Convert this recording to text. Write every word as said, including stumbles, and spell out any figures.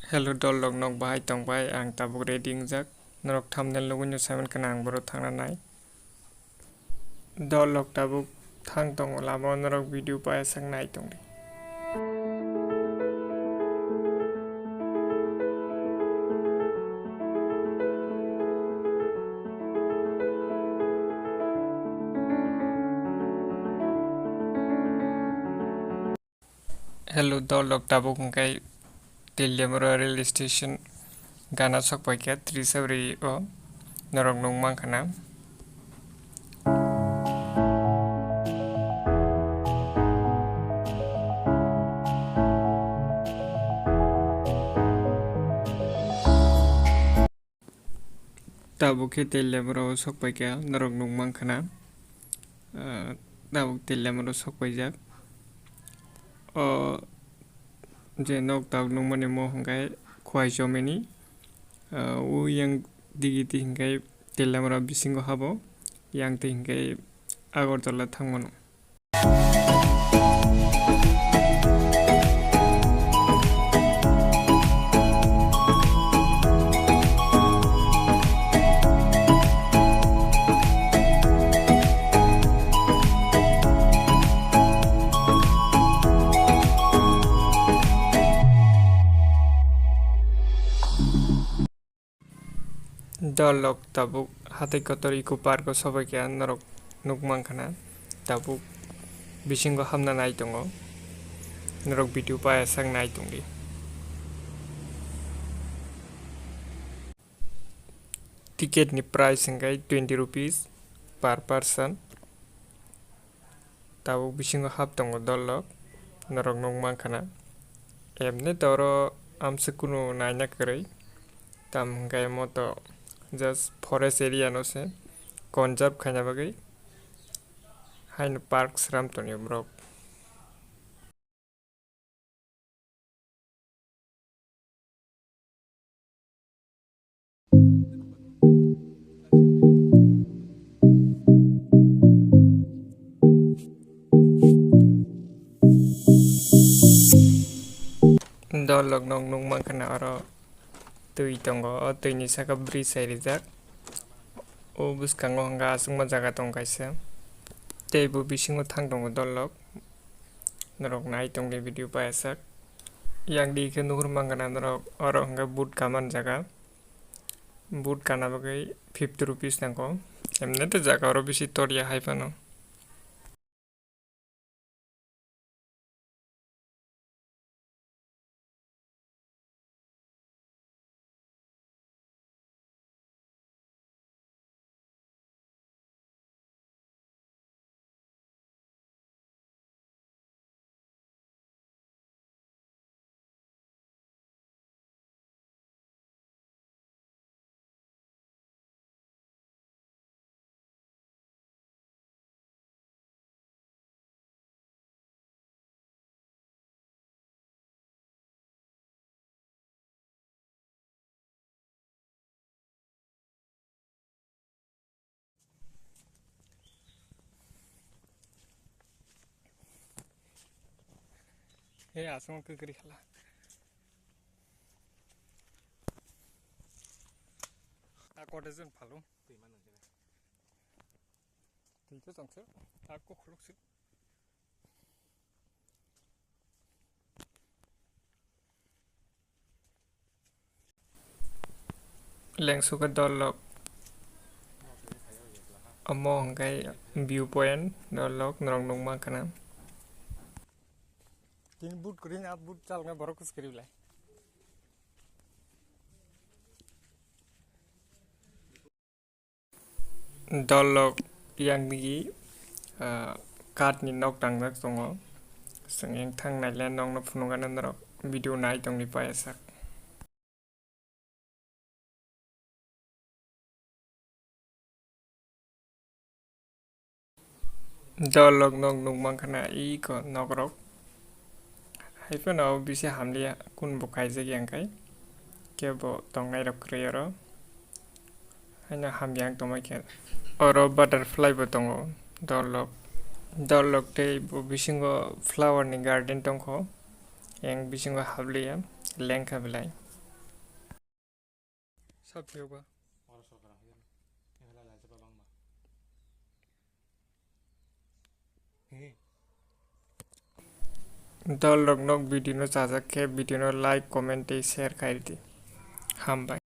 Hello dolrok, nok bahai tongbai? Ang tabuk ready wngjak. Norok thumbnail nugwi no saiman khna ang boro thangna nai. Dolrok tabuk thang tongo lama o, norok video payasak nai tongdi. Hello dolrok, tabuk hwnkhe Teliamura rail station gana sokpaikha Trisabri o, norok nukmankha na. Tabuk khe Teliamura o sokpaikha, norok nukmankha na. Ah, tabuk Teliamura o sokpaijak. O je nok tabuk nukmani mo hwnkhe Khowai Chomeni. Ah, o yang digi twi hwnkhe Teliamura bisingo habo, yang twi hwnkhe Agartala thangmano. Dolrok tabuk hatai kotor Eco Park o sobaikha, norok nukmankha na. Tabuk bisingo hamna nai tongo, norok video payasak nai tongdi. Ticket ni price hwnkhe twenty rupees per person. Tabuk bisingo hap tongo dolrok, norok nukmankha na. Emni to oro amswk kunu naina kwrwi, tamo hwnkhe omo to just forest area no se conserve khaina bagwi haino park sram tonio borok. Dolrok nok nukmankha na oro twi tongo, o twi ni saka bridge hai rijak. O bwskango hwnkha aswkma jaga tong kaisa, tei bo bisingo thang tongo dolrok. Norok nai tongdi video payasak. Yang di khe nuhur mankha na norok, oro hwnkha boot kaman jaga. Boot kana bagwi fifty rupees nango. Emni to jaga oro bisi tor ya hai phano. He aswng kwkri khala. A cottage on phalo. Twi to tongse. A kokhrok se. Lengsuka dolrok. Omo hwnkhe view point dolrok norok nukmankha na. Tini boot kwrwi na, boot chaloknai borok kwchwrwilai. Dolrok yang digi, ah, kath ni nok tangjak tongo. Chwng engthang naile nokno phunukgana norok video nai tongdi payasak. Dolrok nok nukmankha na iko nokrok. Hai phano bisi hamliya, kun bo kaijak yang khai. Kebo tongnairok kwrwi oro. Haino hamya ang tongbai khe. Oro butterfly bo tongo, dolrok. Dolrok tei bo bisingo flower ni garden tongkho. Yang bisingo habliya, lengkha belai. Phiyoba. Dol rok nok video no chajak khe video no like, comment tei share khai di. Hambai.